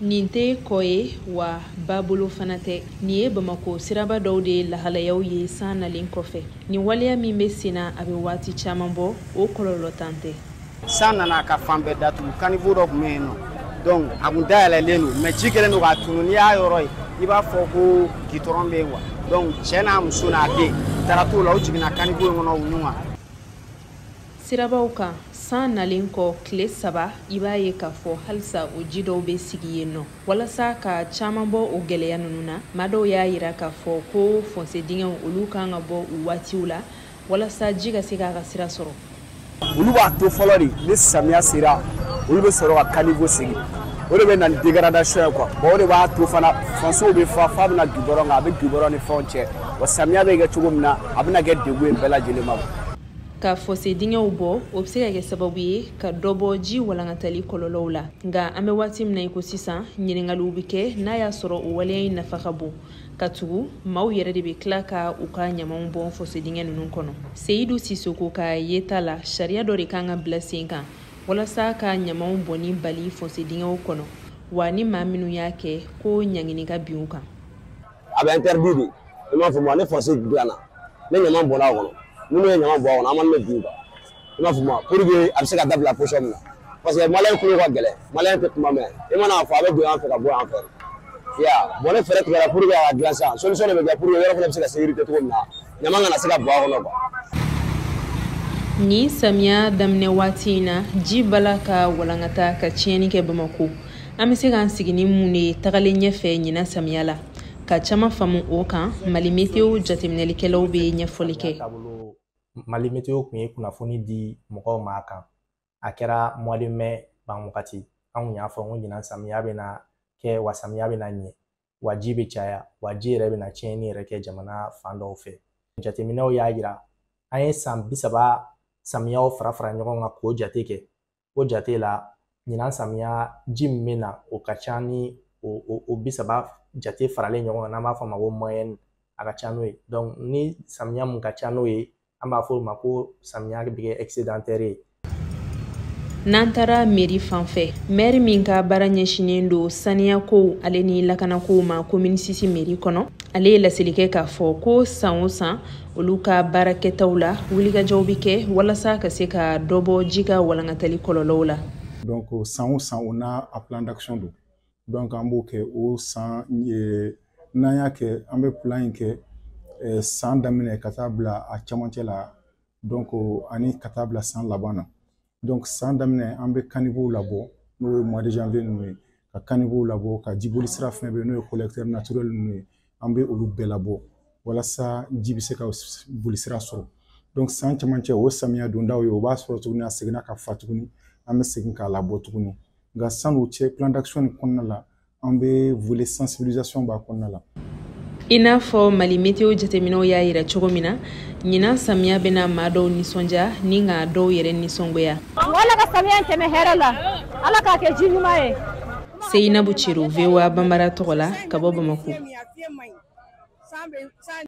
Nin tɛ kɔ ye wa babolo fana tɛ. Nin ye Bamakɔ siraba dɔw de ye lahalayaw ye san nalen kɔfɛ. Nin waleya min bɛ sen na, a bɛ waati caman bɔ, o kɔlɔlɔ tan tɛ. San nana ka fan bɛɛ datugu. Caniveau dɔ tun bɛ yen nɔ, donc a kun dayɛlɛlen don, mais ji kɛlen don k'a tunu. N'i y'a yɔrɔ ye, i b'a fɔ ko gitɔrɔn bɛ yen quoi. Donc cɛ n'a muso n'a den taara t'o la, u jiginna caniveau in kɔnɔ u ɲun kan. Sirabaw kan, san nalen kɔ tile 3, i b'a ye k'a fɔ halisa o ji dɔw bɛ sigi yen nɔ. Walasa ka caman bɔ o gɛlɛya ninnu na, maa dɔw y'a yira k'a fɔ ko fossé dingɛw, olu kan ka bɔ u waatiw la walasa ji ka se k'a ka sira sɔrɔ. Olu b'a to fɔlɔ de, ni samiya sera, olu bɛ sɔrɔ ka caniveau sigi. O de bɛ na ni dégradation ye quoi. Bon, o de b'a to fana fossé bɛ fa f'a bɛna goudron kan, a bɛ goudron ni fɛnw cɛ wa. Samiya bɛ kɛ cogo min na, a bɛna kɛ degun ye bɛɛ lajɛlen ma. Ka fossé dingɛw bɔ, o bɛ se ka kɛ sababu ye ka dɔ bɔ ji walankatali kɔlɔlɔw la. Nka an bɛ waati min na i ko sisan, ɲininkaliw bɛ kɛ n'a y'a sɔrɔ o waleya in nafa ka bon, ka tugu maaw yɛrɛ de bɛ tila ka u ka ɲamanw bɔn fossé dingɛ ninnu kɔnɔ. Seyidu Sisoko ka yeta la, sariya dɔ de kan ka bila sen kan walasa ka ɲamanw bɔnni bali fossé dingɛw kɔnɔ, wa ni maa minnu y'a kɛ, ko ɲangini ka bin u kan. A bɛ interdit de, i m'a faamu? Ne fossé dilanna, ne ɲaman bɔnna a kɔnɔ, minnu ye ɲaman bɔ a kɔnɔ, an bɛ bin u kan, i m'a faamu? Pour que a bɛ se ka dabila position min na, parce que malien tulo ka gɛlɛn, malien tɛ kuma mɛn. I mana fɔ, a bɛ don yan fɛ ka bɔ yan fɛ. I y'a bon, ne fɛɛrɛ tigɛra pour que a ka dilan sisan, solution de bɛ kɛ pour que yɔrɔ fana bɛ se ka sécurité cogo min na, ɲaman kana se ka bɔ a kɔnɔ quoi. Nin samiya daminɛ waati in na, ji bala ka walankata ka tiɲɛni kɛ Bamako. An bɛ se k'an sigi ni mun de ye tagalen ɲɛfɛ ɲinan samiya la? Ka caman faamu o kan, Mali Météo jateminɛlikɛlaw bɛ ɲɛfɔli kɛ. Mali Météo tun ye kunnafoni di mɔgɔw ma a kan. A kɛra mois de mai ban wagati. An kun y'a fɔ ko ɲinan samiya bɛna kɛ wa, samiya bɛna ɲɛ wa, ji bɛ caya wa, ji yɛrɛ bɛna tiɲɛni yɛrɛ kɛ jamana fan dɔw fɛ. Jateminɛw y'a yira, an ye san 30 samiyaw fara fara ɲɔgɔn kan k'o jate kɛ. O jate la, ɲinan samiya ji min bɛ na, o ka ca ni o 30 jate faralen ɲɔgɔn kan, n'an b'a fɔ a ma ko moyenne, a ka ca n'o ye. Donc ni samiya mun ka ca n'o ye, an b'a fɔ o ma ko samiya bɛ kɛ excédentaire ye. N'an taara mairie fan fɛ, maire min ka baara ɲɛsinnen don saniyakow ale ni lakanakow ma commune 6 mairie kɔnɔ, ale ye laseli kɛ k'a fɔ ko san o san, olu ka baarakɛtaw la, wulikajɔw bɛ kɛ walasa ka se ka dɔ bɔ ji ka walankatali kɔlɔlɔw la. Donc san o san, o n'a a plan d'action don. Donc an b'o kɛ o san. N'an y'a kɛ, an bɛ plan in kɛ san daminɛ ka taa bila a cɛmancɛ la, donc ani ka taa bila san laban na. Donc san daminɛ, an bɛ caniveau labɔ, n'o ye mois de janvier ninnu ye, ka caniveau labɔ, ka jiboli sira fɛn bɛ yen, n'o ye collecteur naturel ninnu ye, an bɛ olu bɛɛ labɔ walasa ji bɛ se ka boli sira sɔrɔ. Donc san cɛmancɛ, o samiya dondaw ye, o b'a sɔrɔ tuguni a seginna ka fa tuguni, an bɛ segin k'a labɔ tuguni. Nka san'o cɛ, plan d'action nin kɔnɔna la, an bɛ volet sensibilisation b'a kɔnɔna la. I n'a fɔ Mali Météo jateminɛw y'a yira cogo min na, ɲinan samiya bɛna maa dɔw nisɔndiya ni ka dɔw yɛrɛ nisɔngoya. Ala ka samiya tɛmɛ hɛrɛ la, Ala k'a kɛ ji ɲuman ye. Seyinabu Cero, VOA Banbara tɔgɔ la, ka bɔ Bamako.